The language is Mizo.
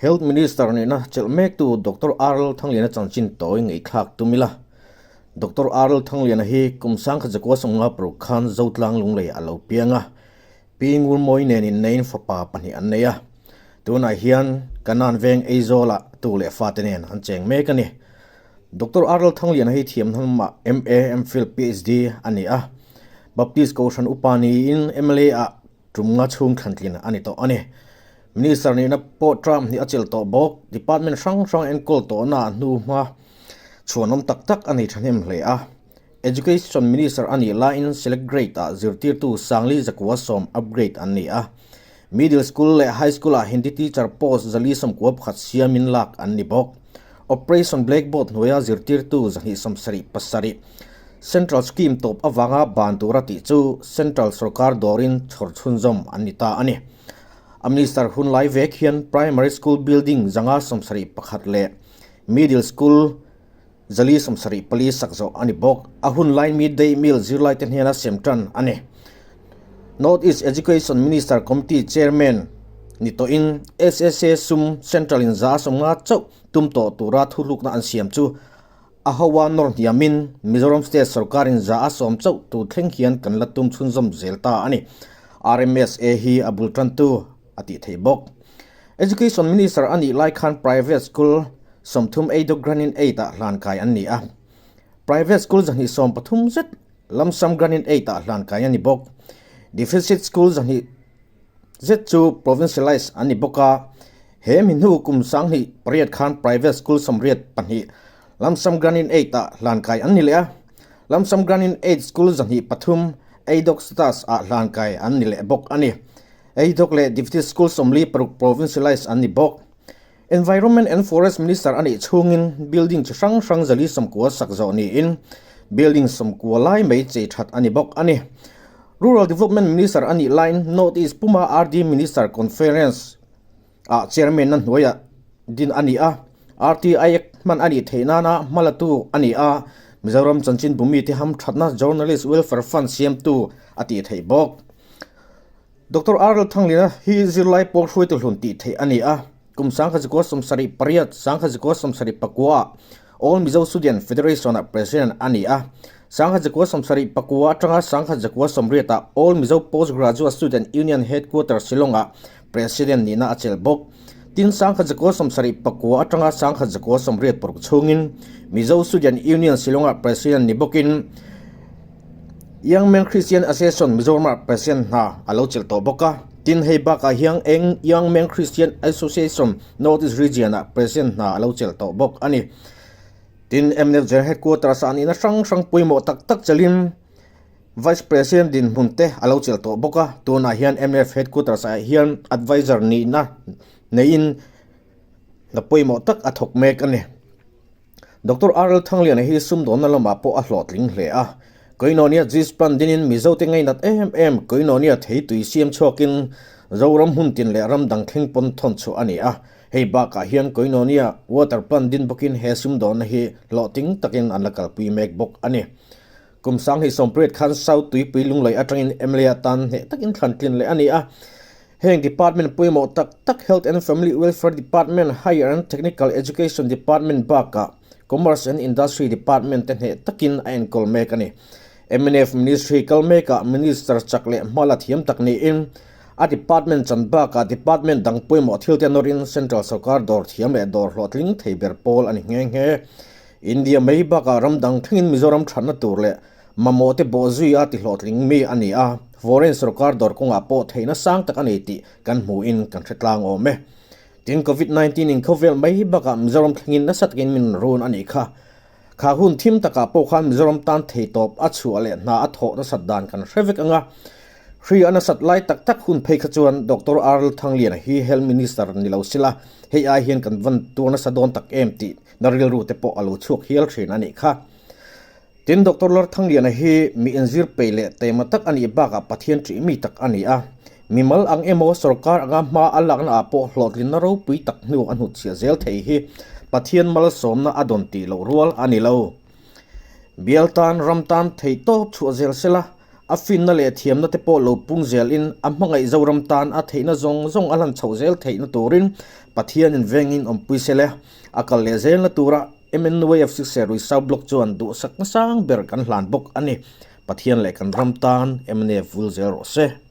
Health Minister nihna chelh mektu Doctor R Thangliana chanchin tawi ngaihthlak tum ila. Doctor R Thangliana hi kum sangkhat zakua sawmnga paruk khan Zotlang Lunglei a lo piang a, Pi Ngurmawi nen inneiin fapa pahnih an nei a. Tunah hian Kanan veng Aizawlah tu leh fate nen an cheng mek a ni. Doctor R Thangliana hi thiamhnamah MA, MPhil, PhD a ni a. Baptist Kohhran upa niin mla ah Tum nga chhung thlantlin a ni tawh a ni. Minister nihna pawh term hnih a chilh tawh bawk. Department hrang hrang enkawl tawhna hnu hma chhuanawm tak tak a nei thahnem hle a. Education Minister a nih laiin Select Grade ah zirtirtu Sangli Zakua sawm upgrade an ni a. Middle School leh High School ah Hindi Teacher post zali sawmkua pakhat siamin lak an ni bawk. Operation Blackboard hnuaia zirtirtu 277 Central Scheme tawp avanga ban tura tih chu Central sorkar dawrin chhawr chhunzawm an ni ta a ni. A Minister hun lai vek hian Primary School Building 171 leh Middle School 474 sak zawh a ni bawk. A hun lai Midday Meal zirlaite hnena sem tan a ni. North East Education Minister Committee Chairman ni tawhin SSA sum Central in 150 chauh tum tawh tura thuhlukna an siam chu A hoa nawr hniamin Mizoram State sorkarin 110 chauh tur thleng hian kan la tum chhunzawm zel ta a ni. RMSA hi a bul tantu a tih theih bawk. Education Minister a nih lai khan Private School 30 Eidawk Grant-in Aid ah hlan kai an ni a. Private School 230 zet Lump Sum Grant-in Aid ah hlan kai a ni bawk. Deficit School 200 zet chu Provincialize an ni bawk a. He mi hnu kum 2008 khan Private School 82 Lump Sum Grant-in Aid ah hlan kai an ni leh a. Lump Sum Grant-in Aid School 23 Aidawk Status ah hlan kai an ni leh bawk a ni. Aidawk leh Deficit School 46 Provincialize an ni bawk. Environment and Forest Minister a nih chhungin building chi hrang hrang 190 sak zawh niin building 90 lai mai chei that a ni bawk a ni. Rural Development Minister a nih laiin North East puma RD Minister Conference ah Chairman na hnuaiah din a ni a, RTI hman a nih theih nana hmalatu a ni a, Mizoram chanchin bumite hamthatna Journalist Welfare Fund siamtu a tih theih bawk. Doctor R Thanglina hi zirlai pawl hruaitu hlun tih theih a ni a, kum 1978, 1979 ah All Mizo Student Federation ah President a ni a, 1979 atanga 1980 ah All Mizo Post Graduate Student Union Headquarter Shillong ah President nihna a chelh bawk. Tin, 1979 atanga 1986 chhungin Mizo Student Union Shillong ah President ni bawkin Young Men Christian Association Mizoramah President hna a lo chelh tawh bawk a. Tin, hei bakah hian eng Young Men Christian Association North East Region ah President hna a lo chelh tawh bawk a ni. Tin, mnf General Headquarters ah nihna hrang hrang pawimawh tak tak chelhin Vice President dinhmun te a lo chelh tawh bawk a. Tunah hian mnf Headquarters ah hian Advisor nihna neiin hna pawimawh tak a thawk mek a ni. Doctor RL Thangliana hi sumdawnna lamah pawh a hlawhtling hle a. Koinonia Jispan dinin Mizote ngainat em em Koinonia theitui siam chhuakin Zoram hmun tin leh ram dang thleng pawn thawn chhuah a ni a. Hei bakah hian Koinonia Water Plant din bawkin he sumdawnna hi hlawhtling takin an la kalpui mek bawk a ni. Kum 2018 khan South Tuipui Lunglei atangin mla atan hneh takin thlantlin leh a ni a. Heng department pawimawh tak tak Health and Family Welfare Department, Higher and Technical Education Department bakah Commerce and Industry Department te hneh takin a enkawl mek a ni. Mnf Ministry kal mekah Minister chak leh hmala thiam tak niin a department chan bakah department dang pawimawh thil te nawrin Central sorkar dawr thiam leh dawr hlawhtling thei ber pawl a ni nghe nghe. India mai bakah ram dang thlengin Mizoram thatna tur leh mamawh te bawh zui a ti hlawhtling mi a ni a, foreign sorkar dawr kawngah pawh theihna sang tak a nei tih kan hmuhin kan hre tlang awm e. Tin, Covid 19 in khawvel mai bakah Mizoram thlengin nasa takin min run a nih kha. Kha hun thim takah pawh khan Mizoram tan theitawp a chhuah leh hna a thawh nasat dan kan hre vek ang a. Hri a nasat lai tak tak hun phei kha chuan Doctor R Thangliana hi Health Minister ni lo sila hei ai hian kan van tur nasa dawn tak em tih na rilru te pawh a lo chhuak hial thin a nih kha. Tin, Doctor Lalthangliana hi mi inzir peih leh taima tak a nih bakah Pathian ṭih mi tak a ni a. Mimal ang emaw sorkar anga hma a lakna ah pawh hlawhtlinna ropui tak hnu a hnutchhiah zel thei hi Pathian malsawmna a dawn tih loh rual a ni lo. Bial tan ram tan theihtawp chhuah zel sela. A finna leh thiamna te pawh lo pung zelin a hmangaih Zoram tan a theihna zawng zawng a hlan chhoh zel theihna turin Pathianin vengin awmpui se le. A kal leh zelna tura MNUAF Sikserui South Block chuan duhsak nasang ber kan hlan bawk a ni. Pathian leh kan ram tan mnf vul zel rawh se.